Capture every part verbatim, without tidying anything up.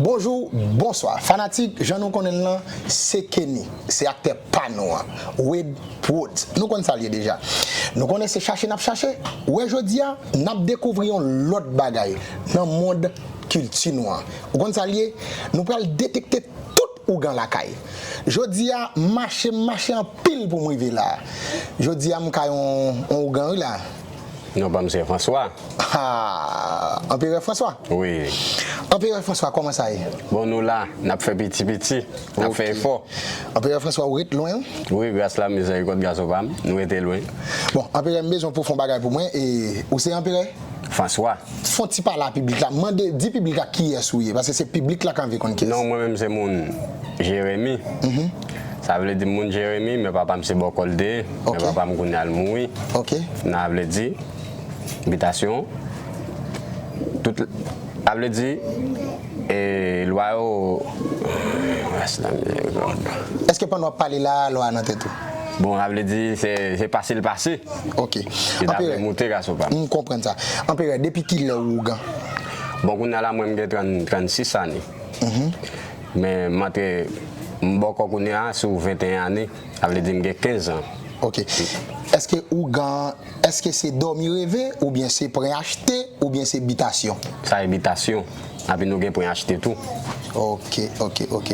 Bonjou, bonswa. Fanatik, jan nou konnen l lan, se Kenny, se aktè pa nou an, Wade Prodz. Nou konn sa l ye deja. Nou konnen se chache n ap chache. Wè jodi a, n ap dekouvri yon lòt bagay nan mond kilti nou an. Ou konn sa l ye? Nou pral detekte tout ougan lakay. Jodi a, mache m mache anpil pou m rive la. Jodi a, m kay yon, yon ougan wi la. Non pa m se François. Ah, Anperè François? Wi. Anperè François, kòman sa ye? Bon, nou la, n ap fè piti piti, n ap fè efò. Anperè François, ou ret lwen wi? Wi, gras la mizèrikòd gason pa m, nou rete lwen. Bon, Anperè, m bezwen pou fè yon bagay pou mwen, e ou se Anperè? François. Fè yon ti pale a piblik la, mande, di piblik la kiyès ou ye, paske se piblik la k anvi konn kiyès. Non, mwen menm se moun Jeremi. Sa vle di moun Jeremi, men papa m se Bòkò l te ye, men papa m kounye a l mouri. Ok. Nan vle di, bitasyon, tout, sa vle di, e lwa yo, rès la mizèrikòd. Èske pandan w ap pale la, lwa a nan tèt ou? Bon, sa vle di, se, se pase l pase. Ok. Li ta vle moute gason pa m. M konprann sa. Anperè, depi kilè ou ougan? Bon, kounye a la, mwen, m gen trant, trannsis ane. Men m antre, m bòkò kounye a sou venteyen ane, sa vle di m gen kenz an. Ok. Èske ougan, èske se dòmi reve, oubyen se pran achte, oubyen se bitasyon? Sa e bitasyon. Epi nou gen pran achte tou. Ok, ok, ok.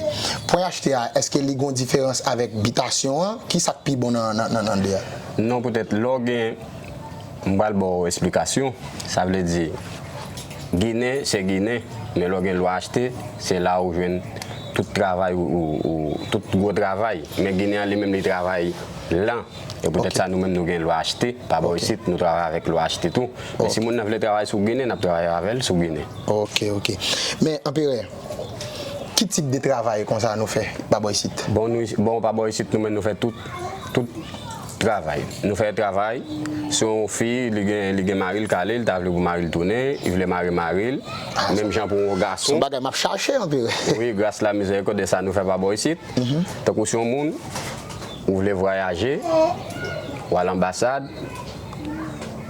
Pran achte a, èske li gon diferans avèk bitasyon an? Ki sa k pi bon nan, nan, nan, nan de a? Non, poutèt lè w gen M pral ba w esplikasyon. Sa vle di, Ginen, se Ginen, men lè w gen lwa achte, se la ou jwenn tout travay ou, ou, ou, tout gwo travay. Men Ginen an, li menm, li travay lan. E poutèt sa, nou menm, nou gen lwa achte. Pa bò isit, nou travay avèk lwa achte tou. Men si moun nan vle travay sou Ginen, n ap travay avè l sou Ginen. Ok, ok. Men, Anperè, ki tip de travay konsa nou fè pa bò isit? Bon, nou, bon, pa bò isit, nou menm, nou fè tout, tout travay. Nou fè travay. Si yon fi, li gen, li gen mari l k ale, li ta vle pou mari l tounen, li vle mare mari l. Menm jan pou yon gason. Se yon bagay m ap chache anpil. Wi, gras la mizèrikòd de sa nou fè pa bò isit. Tankou si yon moun, ou vle vwayaje, ou al anbasad,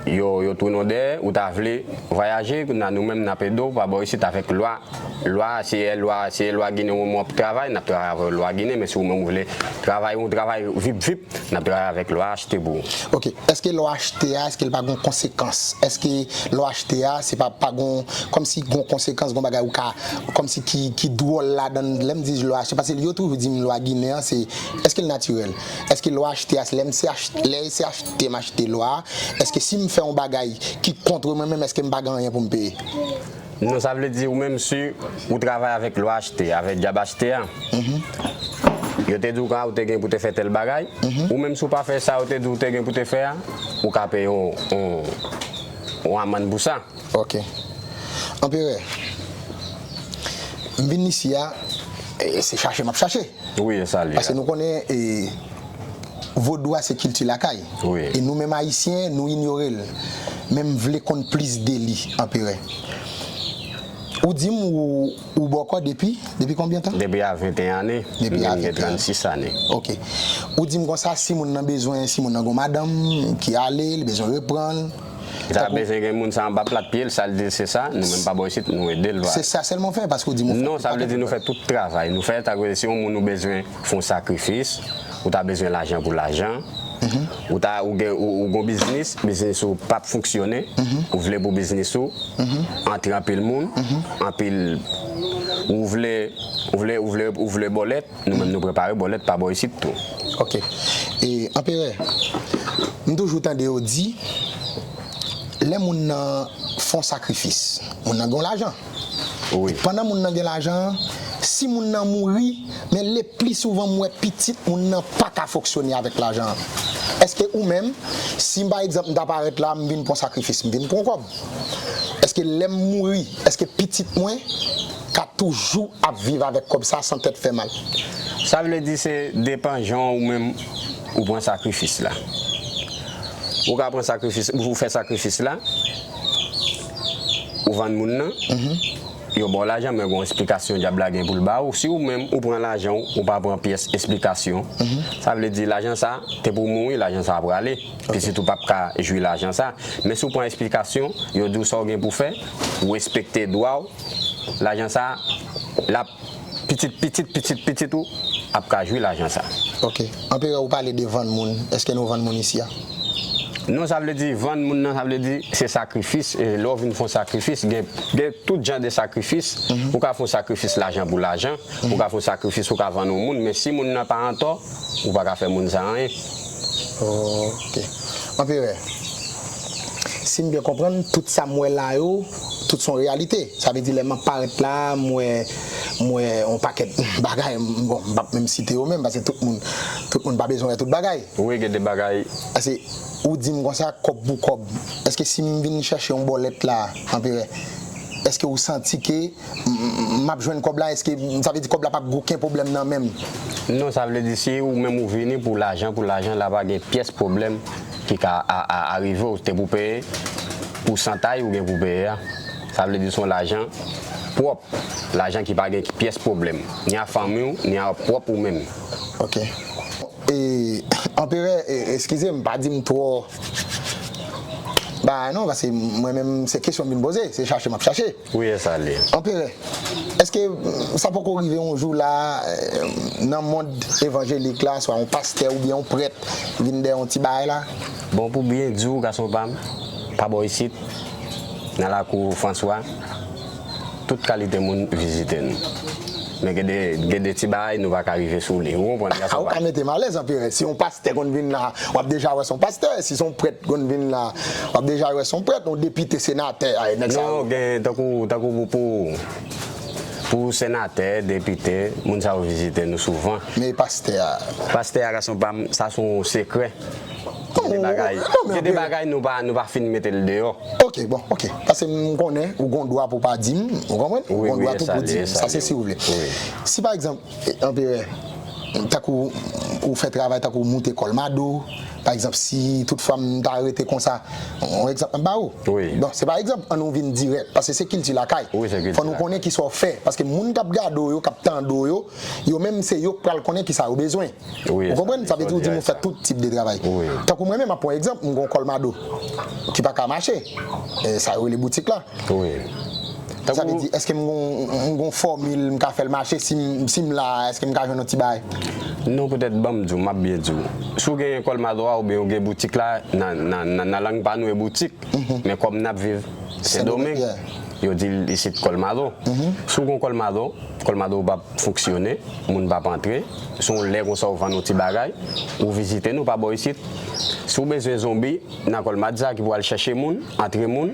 yo, yo tounen w dèyè, ou ta vle vwayaje, kounye a nou menm n ap ede w pa bò isit avèk lwa. Lwa, si e lwa, si e lwa Ginen ou menm w ap travay, n ap travay avè w lwa Ginen, men si ou menm ou vle travay yon travay vip vip, n ap travay avèk lwa achte pou ou. Ok, èske lwa achte a, èske l pa gon konsekans? Èske lwa achte a, se pa, pa gon, kòmsi gon konsekans, gon bagay ou ka, kòmsi ki, ki dwòl ladan l? Lè m di lwa achte, paske yo toujou di m lwa Ginen an, se, èske l natirèl? Èske lwa achte a, lè m se ach-, lè se achte m achte lwa a, èske si m fè yon bagay ki kont mwen menm, èske m pa gen anyen pou m peye? Non, sa vle di ou menm si ou travay avèk lwa achte, avèk dyab achte a. Yo te di w ka, ou te gen pou te fè tèl bagay. Ou menm si w pa fè sa yo te di w te gen pou te fè a, ou ka peye yon, yon, yon amann pou sa. Ok. Anperè, m vin isi a, e se chache m ap chache. Wi, e sa l ye. Paske nou konnen, e, vodou a se kilti lakay. Wi. E nou menm Ayisyen, nou inyore l. Men m vle konn plis de li, Anperè. Ou di m ou, ou bòkò depi, depi konbyen tan? Depi a venteyen ane, depi a venteyen ane. Trannsis ane. Ok. Ou di m konsa, si moun nan bezwen, si moun nan gon madanm ki ale, li bezwen reprann, li ta bezwen gen moun sa anba plat pye l, sa l di l se sa, nou menm pa bò isit, nou ede l. Se sa sèlman w fè, paske w di m w fè tout travay. Non, sa vle di nou fè tout travay. Nou fè, ta vle di si yon moun ou bezwen fè yon sakrifis, ou ta bezwen lajan pou lajan, ou ta, ou gen, ou, ou gon biznis, biznis ou p ap fonksyone, ou vle pou biznis ou antre anpil moun, anpil, ou vle, ou vle, ou vle, ou vle bòlèt, nou menm nou prepare bòlèt pa bò isit tou. Ok. E, Anperè, m toujou tande yo di, lè moun nan fè yon sakrifis, moun nan gen yon lajan. Wi. Pandan moun nan gen lajan an, si moun nan mouri, men le pli souvan m wè pitit moun nan pa ka fonksyone avèk lajan an. Èske ou menm, si m pa egzanp m ta parèt la, m vin pran sakrifis, m vin pran kòb, èske lè m mouri, èske pitit mwen ka toujou ap viv avèk kòb sa san tèt fè mal? Sa vle di se depan jan ou menm ou pran sakrifis la. Ou ka pran sakrifis, ou fè sakrifis la, ou vann moun nan, Yo ba w lajan, men gen yon esplikasyon dyab la gen pou l ba ou. Si ou menm, ou pran lajan w, ou pa pran pyès esplikasyon, sa vle di lajan sa te pou mouri, lajan sa prale. Pitit ou p ap ka jwi lajan sa. Men si w pran esplikasyon, yo di w sa w gen pou fè, ou respekte dwa w, lajan sa, l ap pitit, pitit, pitit, pitit ou ap ka jwi lajan sa. Ok. Anperè, ou pale de vann moun. Èske nou vann moun isi a? Non, sa vle di vann moun nan, sa vle di se sakrifis. E lè w vin fè yon sakrifis, gen, gen tout jan de sakrifis. Ou ka fè yon sakrifis lajan pou lajan, ou ka fè yon sakrifis, ou ka vann yon moun, men si moun nan pa antò, ou pa ka fè moun sa anyen. Ok. Anperè, si m byen konprann, tout sa m wè la yo, tout se yon reyalite. Sa vle di lè m ap parèt la, m wè, m wè yon pakèt bagay, m, bon, m p ap menm site yo menm, paske tout moun, tout moun pa bezwen wè tout bagay. Wi, gen de bagay. Paske ou di m konsa, kòb pou kòb. Èske si m vin chèche yon bòlèt la, Anperè, èske ou santi ke m, m, m ap jwenn kòb la, èske sa vle di kòb la p ap gen okenn pwoblèm nan men m? Non, sa vle di si ou menm ou vini pou lajan, pou lajan la pa gen pyès pwoblèm ki ka a, a, arive w te pou peye pousantay ou gen pou peye a. Sa vle di se yon lajan pwòp, lajan ki pa gen pyès pwoblèm, ni a fanmi w, ni a pwòp ou menm. Ok. E, Anperè, e, eskize m, pa di m twò bagay non, paske mwen menm se kesyon m vin poze, se chache m ap chache. Wi, e sa l ye. Anperè, èske, mm, sa poko rive yon jou la, eh, nan mond evanjelik la, swa yon pastè oubyen yon prèt vin dèyè yon ti bagay la? Bon, pou byen di w, gason pa m, pa bò isit, nan lakou Franswa, tout kalite moun vizite nou. Men gen de, gen de ti bagay nou pa ka rive sou li. Ou konprann, gason pa m? Ou ka mete m alèz, Anperè. Si yon pastè konn vin la, w ap deja wè se yon pastè. Si se yon prèt konn vin la, w ap deja wè se yon prèt, yon depite, senatè, ay, nèg sa yo. Non, gen, tankou, tankou pou, pou, pou senatè, depite, moun sa yo vizite nou souvan. Men pastè a? Pastè a, gason pa m, sa se yon sekrè. Gen de bagay, gen de bagay nou pa, nou pa fin mete l deyò. Ok, bon, ok. Paske m konnen ou gon dwa pou pa di m, ou konprann? Ou gon dwa tou pou di m. Sa se si ou vle. Si pa egzanp, Anperè, tankou ou fè travay tankou moute kòlmado, pa egzanp, si tout fwa m ta rete konsa, yon egzanp m ba ou. Bon, se pa egzanp, ann nou vin dirèk, paske se kilti lakay. Fò nou konnen kisa w fè, paske moun k ap gade w yo, k ap tande w yo, yo menm se yo k pral konnen kisa yo bezwen. Ou konprann? Sa vle di ou di m ou fè tout tip de travay. Tankou mwen menm, m ap pran egzanp, m gon kòlmado ki pa ka mache. E sa yo rele boutik la. Sa vle di, èske m gon, m gon fòmil, m ka fè l mache, si m, si m la, èske m ka jwenn yon ti bagay? Non, poutèt, ban m di w, m ap byen di w. Si w genyen kòlmado a oubyen w gen boutik la, nan, nan, nan, nan lang pa nou e boutik, men kòm n ap viv Sendomeng, yo di l isit kòlmado. Si w gon kòlmado, kòlmado w p ap fonksyone, moun p ap antre. Se yon lè konsa w vann yon ti bagay, ou vizite nou pa bò isit. Si w bezwen zonbi nan kòlmad sa ki pou al chèche moun, antre moun,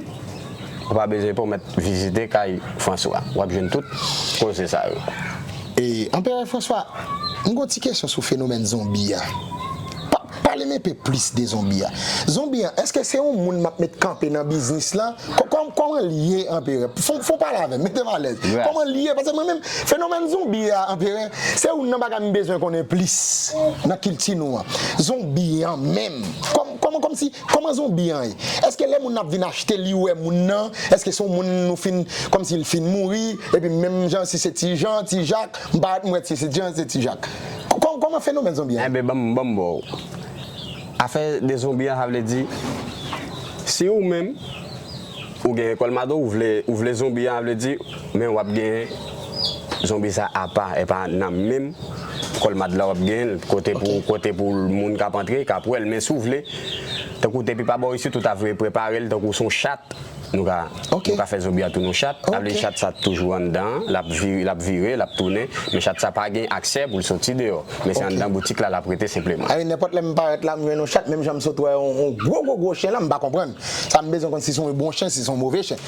ou pa bezwen pè w mèt vizite kay Franswa. W ap jwenn tout koze sa yo. E, Anperè Franswa, m gon ti kesyon sou fenomèn zonbi a. Pa, pale m enpe plis de zonbi a. Zonbi a, èske se yon moun m ap met kanpe nan biznis lan? Kò-, kò-, kòman l ye, Anperè? Fò, fò w pale avè m, mete m alèz. Kòman l ye? Paske mwen menm, fenomèn zonbi a, Anperè, se youn nan bagay m bezwen konnen plis nan kilti nou an. Zonbi an menm. Kòm, kòman, kòmsi, kòman zonbi an ye? Èske lè moun ap vin achte li wè moun nan, èske se yon moun nou fin, kòmsi l fin mouri, epi menm jan si se Ti Jan, Ti Jak, m pa wè si se Ti Jan, se Ti Jak. Kò-, kò-, kòman fenomèn zonbi an ye? Enben, ban m, ban m ba w. Afè de zonbi an, sa vle di, si ou menm, ou gen kòlmado, ou vle, ou vle zonbi an, sa vle di, men w ap gen zonbi sa apa, e pa nan menm kòlmad la w ap gen l, kote pou, kote pou moun k ap antre, k ap wè l. Men si w vle, tankou depi pa bò isit, ou ta vle prepare l, tankou se yon chat, Nou ka, nou ka fè zonbi a tounen yon chat. Sa vle di chat sa toujou anndan an, l ap vire, l ap vire, l ap tounen. Men chat sa pa gen aksè pou l soti deyò. Men se anndan boutik la l ap rete senpleman. Ay, nenpòt lè m parèt la, m jwenn yon chat, menm jan m sot wè yon, yon gwo, gwo, gwo chen la, m pa konprann. Sa m bezwen konn si se yon bon chen, si se yon move chen.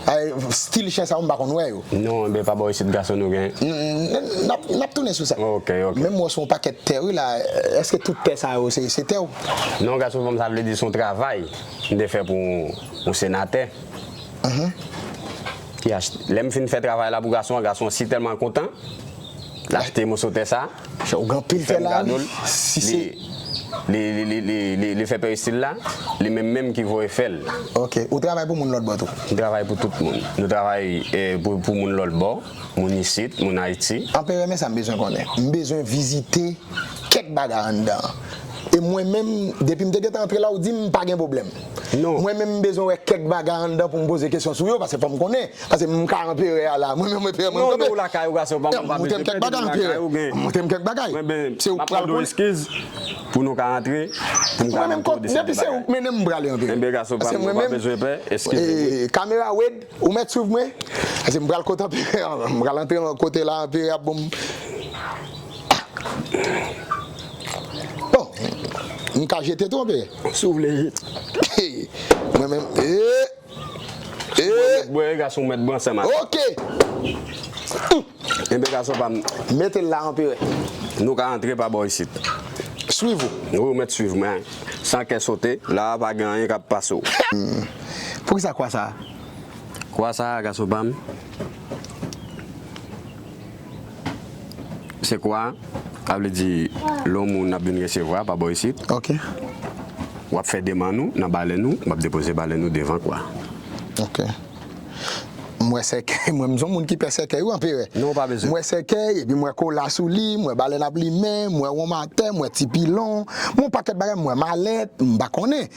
Ay, stil chen sa yo, m pa konn wè yo. Non, enben pa bò isit gason nou gen. N, n, n ap, n ap tounen sou sa. Ok, ok. Menm wè se yon pakèt tè wi la, èske tout tè sa yo se, se tè w? Non, gason pa m, sa vle di se yon travay. M te fè pou yon senatè ki achte. Lè m fin fè travay la pou gason an, gason an si tèlman kontan, l achte moso tè sa. Ou gen anpil tè la wi. Si se, Li, li, li, li, li, li fè peristil la, li menm menm ki voye fè l. Ok. Ou travay pou moun lòt bò tou? M travay pou tout moun. Nou travay eh, pou, pou moun lòt bò, moun isit, moun Ayiti. Anperè, men sa m bezwen konnen. M bezwen vizite kèk bagay anndan an. E mwen menm, depi m te gentan antre la, ou di m pa gen pwoblèm. Non. Mwen menm m bezwen wè kèk bagay anndan pou m poze kesyon sou yo, paske fò m konnen. Paske m ka anperè a la. Mwen menm anperè mwen. Non, non, ou lakay ou gason pa mwen pa bezwen pè depi m lakay ou gen. Montre m kèk bagay. Montre m kèk bagay. Mwen ben, m ap mande w eskiz pou nou ka antre, pou m ka mande w de sèten bagay. Depi se ou k mennen m, m prale anperè. Enben gason pa m, ou pa bezwen pè, eskize mwen. Kamera Wade, ou mèt swiv mwen. Paske m pral kote anperè a, m pral antre kote la, anperè ap bon. Bon, m ka jete tou anperè. Si w vle jete. Mwen menm, eh, eh. Bwè, gason mèt bwè ansanm avè. Ok. Enben gason pa m. Mete l la anperè. Nou ka antre pa bò isit. Swiv ou. Wi, ou mèt swiv mwen. San kè sote, la a pa gen anyen k ap pase w. Poukisa kwa sa a? Kwa sa a, gason pa m. Se kwa, sa vle di, lè yon moun ap vin resevwa pa bò isit. Ok. W ap fè demann ou nan balèn ou, w ap depoze balèn ou devan kwa. Ok. M wè sèkèy, mwen m se yon moun ki pè sèkèy wi anperè. Non, ou pa bezwen. M wè sèkèy, epi m wè kola sou li, m wè balèn ap limen, m wè wonm atè, m wè ti pilon, m wè yon pakèt bagay, m wè malèt, m pa konnen.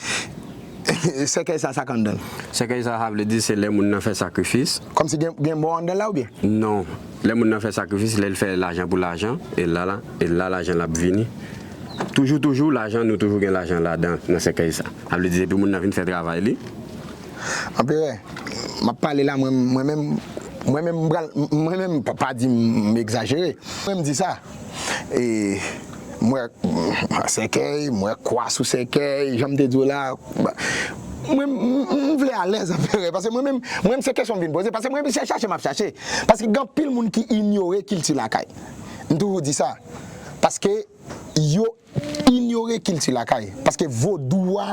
Sèkèy sa, sa k anndan l? Sèkèy sa, sa vle di se lè moun nan fè sakrifis. Kòmsi gen, gen mò anndan l la oubyen? Non. Lè moun nan fè sakrifis, lè l fè lajan pou lajan, e la la, e la lajan l ap vini. Toujou, toujou, lajan, nou toujou gen lajan ladan, nan sèkèy sa. Sa vle di depi moun nan vin fè travay li. Anperè, m ap pale la, mwen, mwen menm, mwen menm, m pral, mwen menm, pa, pa di m egzajere. Mwen m di sa. E, m wè sèkèy, m wè kwa sou sèkèy, jan m te di w la. Mwen, m, m, m vle alèz anperè, paske mwen menm, mwen menm se kesyon m vin poze, paske mwen menm se chache m ap chache. Paske gen anpil moun ki inyore kilti lakay. M toujou di sa. Paske yo inyore kilti lakay. Paske vodou a,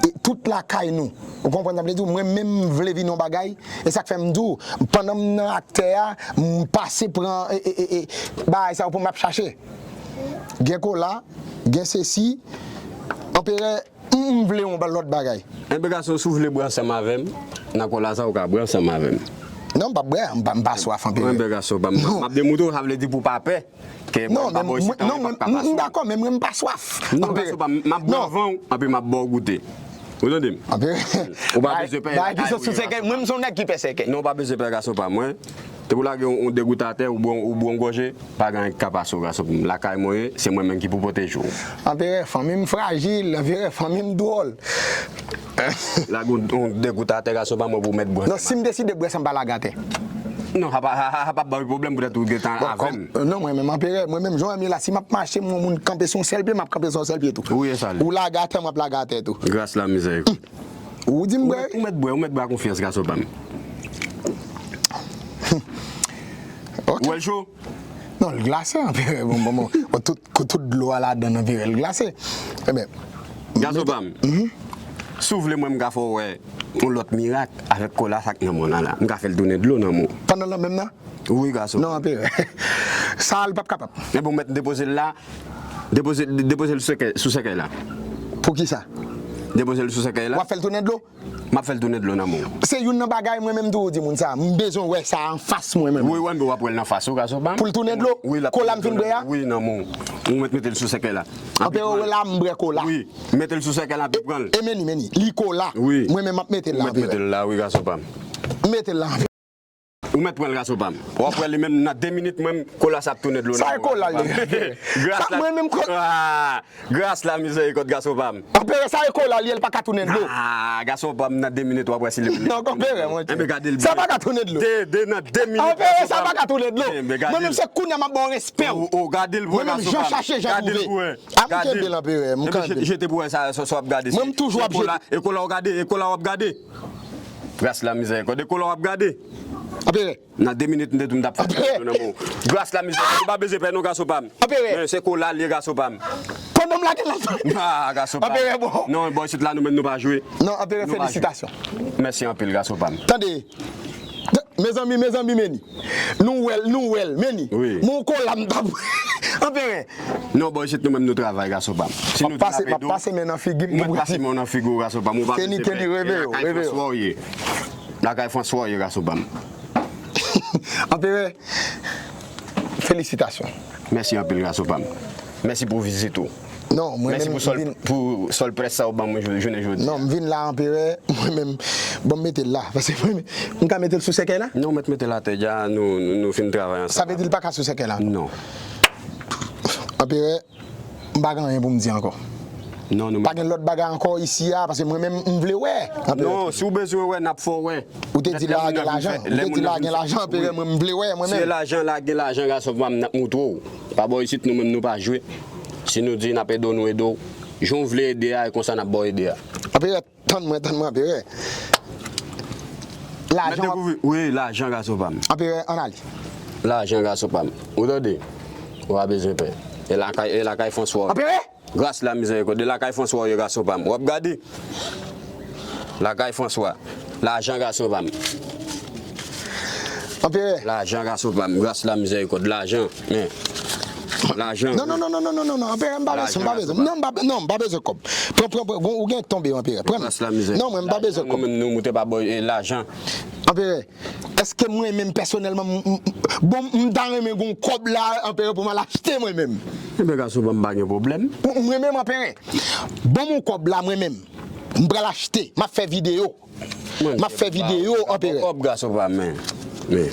e, tout lakay nou. Ou konprann sa m vle di w? Mwen menm m vle vin yon bagay, e sa k fè m di w, pandan m nan aktè a, m pase pran, e, e, e, e, bagay sa yo pou m ap chache. Gen kola, gen sesi, anperè, m, m vle yon ba-, lòt bagay. Enben gason, si w vle bwè ansanm avè m, nan kola sa ou ka bwè ansanm avè m. Non, m p ap bwè, m pa, m pa swaf anperè. Enben gason, pa m, m ap demontre w, sa vle di pou w pa pè. Ke mwen pa bò isit, anyen p ap ka pase w. Non, m dakò, men mwen m pa swaf. Non, gason pa m, m ap bwè anvan w, anpi m ap ba w goute. Ou tande m? Ou pa bezwen pè lakay mwen, gason pa m. Mwen, m se yon nèg ki pè sèkèy. Non, ou pa bezwen pè, gason pa m, mwen. Depi w lage yon, yon degoutatè, ou bwè, ou bwè yon gòje, pa gen anyen ki ka pase w, gason pa m. Lakay mwen ye, se mwen menm ki pou pwoteje w. Anperè, fanmi m frajil, anperè, fanmi m dwòl. Lage yon, yon degoutatè, gason pa m, pou w mèt bwè. Non, si m deside bwè sa, m pa lage atè. Non, sa pa, sa, sa, sa p ap ba w pwoblèm poutèt ou gentan avè m. Non, mwen menm anperè, mwen menm jan w wè m ye la, si m ap mache, m wè yon moun kanpe sou yon sèl pye, m ap kanpe sou yon sèl pye tou. Ou ye sa l ye. Ou lage atè, m ap lage atè tou. Gras la mizè. Ou di m bwè. Ou mèt, ou mèt bwè, ou mèt bwè a konfyans, gason pa m. Ok. Ou wè l cho? Non, l glase, anperè. Bon, bon, bon. Bon, tout, tout dlo a ladan l, anperè, l glase. Enben. Gason pa m. Si w vle, mwen, m ka fè w wè yon lòt mirak avèk kola sa k nan men w la. M ka fè l tounen dlo nan men w. Pandan l nan men m nan? Wi, gason. Non, anperè. Sa a, l p ap kapab. Enben, ou mèt depoze l la. Depoze, depoze l sou sèkèy, sou sèkèy la. Poukisa? Depoze l sou sèkèy la. W ap fè l tounen dlo? M ap fè l tounen dlo nan men w. Se youn nan bagay mwen menm tou di moun sa. M bezwen wè sa anfas mwen menm. Wi, wi, enben w ap wè l nan fas ou, gason pa m. Pou l tounen dlo? Wi, l ap tounen dlo. Kola m fin bwè a? Wi, nan men w. Ou mèt mete l sou sèkèy la. Anperè, w wè la m bwè kola. Wi, mete l sou sèkèy la, anpi pran l. E, e men li, men li. Li kola. Wi. Mwen menm m ap mete l la, anperè. Ou mèt mete l la, wi, gason pa m. M mete l la, anperè. Ou mèt pran l, gason pa m. W ap wè li menm nan de minit, menm kola sa ap tounen dlo nan men w, gason pa m. Sa e kola l ye? Gras la. Mwen menm ko- Ah, gras la mizèrikòd, gason pa m. Anperè, sa e kola l ye, l pa ka tounen dlo. Ah, gason pa m, nan de minit w ap wè si li tounen dlo. Non, anperè, monchè. Enben gade l byen. Sa pa ka tounen dlo. De, de nan de minit, gason pa m. Anperè, sa pa ka tounen dlo. Enben gade l. Mwen menm se kounye a m ap ba w respè w. O, o, gade l pou wè, gason pa m. Mwen menm jan chache jan twouve. Gade l pou wè. A, m kenbe l, anperè, m kanpe. Enben jete pou wè sa, sa, sa w ap gade. Mwen m toujou ap jete. E kola, e kola w ap gade, e kola w ap gade. Gras la mizèrikòd, e kola w ap gade. Anperè. Nan de minit, m te di w m t ap fè l nan men w. Gras la mizèrikòd, ou pa bezwen pè non, gason pa m. Anperè. Men se kola l ye, gason pa m. Pandan m lage l la. Ah, gason pa m. Anperè, bon. Non, bò isit la, nou menm nou pa jwe. Non, anperè, felisitasyon. Mèsi anpil, gason pa m. Tande. Mezanmi, mezanmi, men li. Nou wè l, nou wè l, men li. Wi. Men yon kola m t ap Anperè. Non, bò, isit nou menm nou travay, gason pa m. Si nou di n ap ede w, ou mèt pase men nan figi m pou w pase men nan figi w, gason pa m. Ou pa bezwen pè. E lakay Franswa w ye. Lakay Franswa w ye, gason pa m. Anperè, felisitasyon. Mèsi anpil, gason pa m. Mèsi pou vizit ou. Non, mwen menm, mèsi pou sòl, pou sòl près sa ou ban mwen jou-, jounen jodi a. Non, m vin la, Anperè, mwen menm, bon, m mete l la. Paske mwen menm, m ka mete l sou sèkèy la? Non, ou mèt mete l atè dja, nou, nou, nou fin travay ansanm. Sa vle di l pa ka sou sèkèy la? Non. Anperè, m pa gen anyen pou m di ankò. Non, nou pa gen lòt bagay ankò isi a, paske mwen menm, m vle wè. Anperè. Non, si w bezwen wè, n ap fè w wè. Ou te di la gen lajan, ou te di la gen lajan, Anperè, mwen, m vle wè, mwen menm. Si e lajan la gen lajan, gason pa m, n ap moutre w. Pa bò isit, nou menm, nou pa jwe. Si nou di n ap ede w, nou ede w. Jan w vle ede a, e konsa n ap ba w ede a. Anperè, tann mwen, tann mwen, Anperè. Lajan w ap... Wi, lajan, gason pa m. Anperè, ann ale. Lajan, gason pa m. Ou tande? Ou pa bezwen pè. E lakay, e lakay Franswa. Anperè! Gras, lamizèrikòd, e lakay Franswa w ye, gason pa m. W ap gade? Lakay Franswa. Lajan, gason pa m. Anperè. Lajan, gason pa m. Gras, lamizèrikòd. Lajan. Men. Lajan. Non, non, non, non, non, non, non, non. Anperè, m pa bezwen, m pa bezwen. Non, m pa, non, m pa bezwen kòb. Pran, pran, pran. Ou gen tonbe, Anperè. Pran. Gras, lamizè. Non, mwen, m pa bezwen kòb. Nou menm, nou moute pa bò, e, lajan. Anperè. Èske mwen menm pèsonèlman, m, m, bon, m ta renmen gon kòb la, Anperè, pou m al achte mwen menm? Ebyen, gason pa m, pa gen pwoblèm. Mwen menm, Anperè, bon, m yon kòb la, mwen menm, m pral achte, m ap fè videyo. M ap fè videyo, Anperè. Kòb, gason pa m, men, men.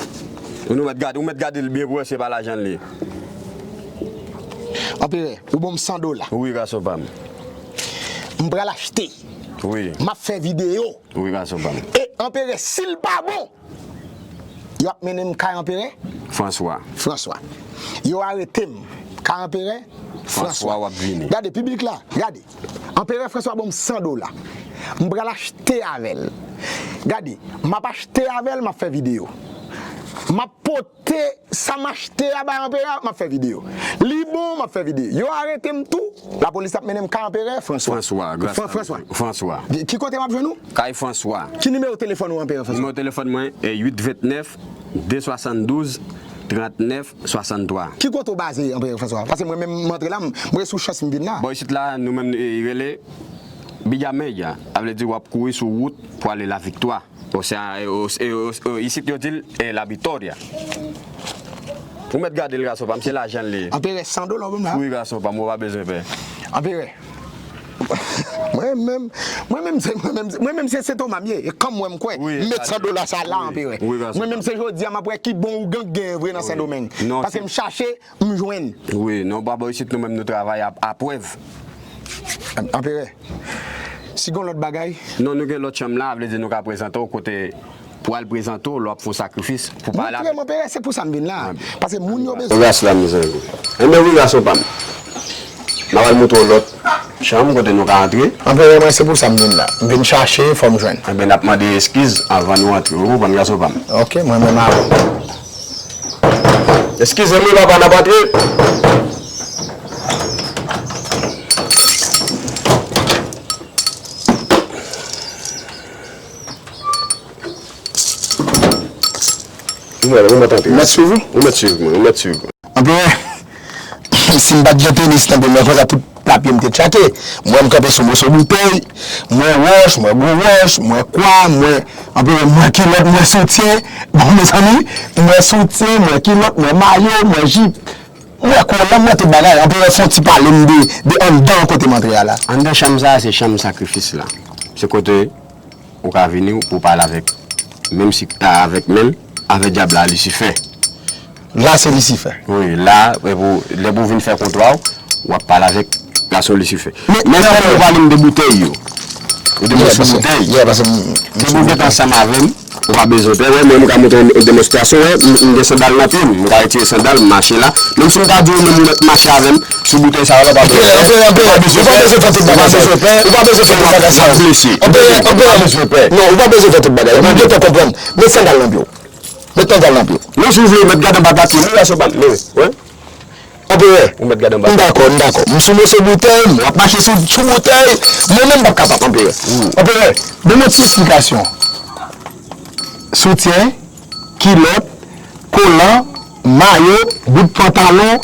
Ou nou mèt gade, ou mèt gade l byen pou wè se pa lajan l ye. Anperè, ou ban m san dola. Wi, gason pa m. M pral achte. Wi. M ap fè videyo. Wi, gason pa m. E Anperè, si l pa bon, yo ap mennen m kay Anperè? Franswa. Franswa. Yo arete m kay Anperè? Franswa. Franswa, w ap vini. Gade, piblik la, gade. Anperè Franswa ban m san dola. M pral achte avè l. Gade, m ap achte avè l, m ap fè videyo. M ap pote sa m achte a bay Anperè, m ap fè videyo. Li bon, m ap fè videyo. Yo arete m tou, lapolis ap mennen m kay Anperè Franswa. Franswa, gras a Franswa. Franswa. Ki kote m ap jwenn ou? Kay Franswa. Ki nimewo telefòn ou, Anperè Franswa? Nimewo telefòn mwen, e, uit vennèf, de swasanndouz, trannèf, swasanntwa. Ki kote w baze, Anperè Franswa? Paske mwen menm, m antre la, m, mwen sou chans m vin la. Bò isit la, nou menm, e, rele Bigamèy, sa vle di w ap kouri sou wout pou ale Laviktwa. O, se a, e, o, e, o, o, isit yo di l, e, La Victoria. Ou mèt gade l, gason pa m, se lajan l ye. Anperè, san dola w ban m la? Wi, gason pa m, ou pa bezwen pè. Anperè. Mwen menm, mwen menm se, mwen menm, mwen menm se Sentoma m ye. E kòm mwen m kwè. M met san dola sa la, Anperè. Mwen menm se jodi a m ap wè ki bon ougan k genyen vre nan Sendomeng. Paske m chache, m jwenn. Wi, non, pa bò isit nou menm nou travay a, a prèv. Anperè, si gon lòt bagay? Non, nou gen lòt chanm la, vle di nou ka prezante w kote pou al prezante w, lè w ap fè yon sakrifis, pou pale avèk. Montre m, Anperè, se pou sa m vin la. Paske moun yo bezwen. Ras la, mezanmi. Enben wi, gason pa m. M ap al montre w lòt chanm kote nou ka antre. Anperè, mwen, se pou sa m vin la. M vin chache, fò m jwenn. Enben, n ap mande eskiz anvan nou antre. Ou konprann, gason pa m? Ok, mwen menm avè w. Eskize m wi papa, n ap antre. Ou mèt, ou mèt antre. Ou mèt swiv ou? Ou mèt swiv mwen, ou mèt swiv mwen. Anperè, si m pa t gen tenis nan men mwen konsa, tout papye m te tchake. M wè m kanpe sou moso boutèy, m wè wòch, m wè gwo wòch, m wè kwa, m wè, anperè, m wè kilòt, m wè soutyen. Bon, mezanmi, m wè soutyen, m wè kilòt, m wè mayo, m wè jip. M wè kolan, m wè tout bagay. Anperè, fè yon ti pale m de, de anndan kote m antre a la. Anndan chanm sa a, se chanm sakrifis la. Se kote ou ka vini pou w pale avèk, menm si, avèk menm, avèk dyab la, Lisifè. La, se Lisifè. Wi, la, lè pou, lè pou w vin fè kontwa w, w ap pale avèk gason Lisifè. Men, men, men, ou pale m de boutèy yo. Ou de moso boutèy. Depi w gentan ansanm avè m, ou pa bezwen pè. Wè, mwen, m ka montre yon demonstrasyon, wè, m, m gen sandal nan pye m, m ka retire sandal, m mache la. Menm si m ta di w menm ou mèt mache avè m, sou boutèy sa yo la, ou pa bezwen pè. Ou pa bezwen fè tout bagay sa yo. Ou pa bezwen fè tout bagay sa yo. Ou pa bezwen pè. Non, ou pa bezwen fè tout bagay. Ou gentan konprann. Met sandal nan pye w. Met sandal nan pye w. Non, si w vle, ou mèt gade anba tapye m wi, gason pa m. Men, wè. Anperè. Ou mèt gade anba. M dakò, m dakò. M sou moso boutèy, m ap mache sou, sou boutèy. Mwen menm m p ap kapab, Anperè. Anperè, ban m yon ti esplikasyon. Soutyen, kilòt, kolan, mayo, bout pantalon,